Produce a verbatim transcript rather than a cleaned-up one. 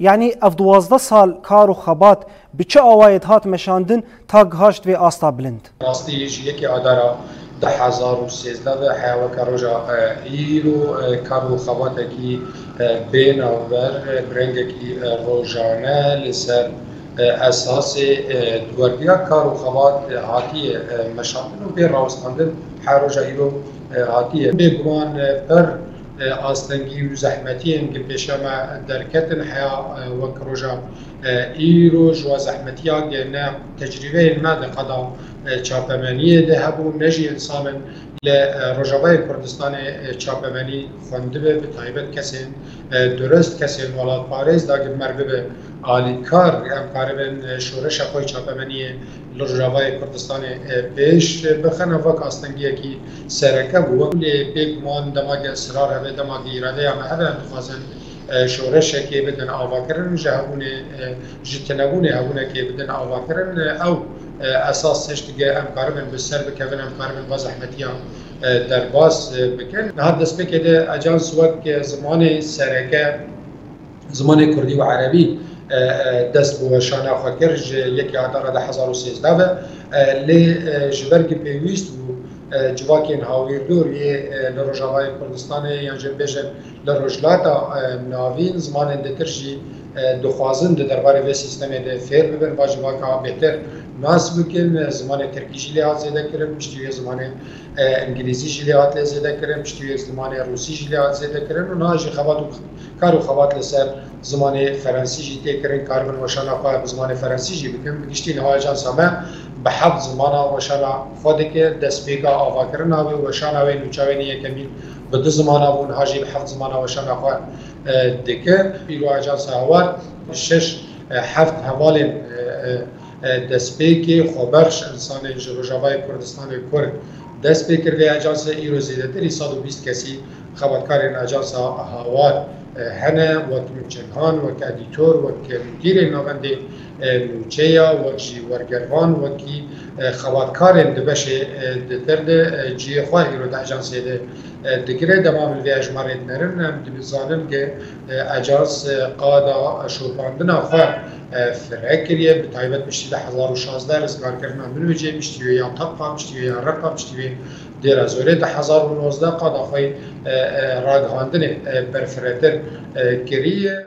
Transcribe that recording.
Yanî ev duwazdeh sal kar û xebat bi çi awayê dihat meşandin ta gihaşt vê asta bilind? Rastî ji yekê Adara du hezar û sêzdeh ve heya weke roja îro kar û xebatekî bê navber, bi rengekî rojane li ser esasê duwerdiya kar û xebat hatiye meşandin û bê rawestandin her roja îro hatiye. Bêguman per astengî û zehmetiyên ki pêşiya me derketin heya wek roja îro ji wa zehmetiya ki ne tecrîbeyên me di qada çapemeniyê de hebû, ne jî însan in li Rojavayê Kurdistanê çapemenî xwendibe, bi taybet kesên durist, kesên welatparêz da ki mer bibe alîkar, em karibin şoreşa xwe çapemeniyê li Rojavayê Kurdistanê pêş bixin. Ev wek astengiyekî sereke bû. Wek lê bêguman dema ki israr hebe, dema ki îradeya me hebe, em dixwazin şoreşekê bidin avakirin, ji hebûnê, ji tinebûnê hebûnekê bidin avakirin. Ew esas tişt dike em karibin bi ser bikevin, em karibin va zehmetiya derbas bikin. Niha destpêkê de ecans wek zimanê sereke, zimanê kurdî û erebî dest bi weşana xwe kir ji yekê Adara du hezar û sêzdeh ve. Lê ji ber ku pêwîst bû civakên hawîrdor yê li Rojavayê Kurdistanê yan jî bêjin li Rojhilata Navîn zimanên ditir jî dixwazin di derbarê vê sîstemê de fêr bibin, va civaka bêtir nas bikin. Zimanê tirkî jî lê hat zêde kirin, piştî wê zimanê îngilîzî jî lê hat lê zêde kirin, piştî wê zimanê rûsî jî lê hat zêde kirin û niha jî xebat û kar û xebat li ser zimanê ferensî jî tê kirin, karibin weşana xwe bi zimanê ferensî jî bikin. Bi giştî niha ajansa me bi heft zimana weşana xwe dike. Destpêka avakirina wê û weşana wê nûçawênî yekemîn bi du zimana bû, niha jî bi heft zimana weşana xwe dike. Îro ajansa Hawar şeş heft hevalên destpêkê xwebexş, însanên ji Rojavayê Kurdistanê Kurd dest pê kir vê ajansê. Îro zêdetirî sed û bîst kesî xebatkarên ajansa Hawar hene, wek nûçegihan, wek edîtor, wek mudîrên navendê nûçeya, wek jî wergervan, wekî xebatkarên di beşê ditir de cihê xwe îro di ajansê de digire. Dema min vê hejmarê dinerin, em dizanin ku ajans qada şopandina xwe fire kiriye, bi taybet piştî du hezar û şazdeh rizgarkirina Minbicê, piştî wê ya Teqa, piştî wê ya Reqa, piştî wê Dêra Zorê du hezar û nozdeh qada xwe ragihandinê berfiretir kiriye.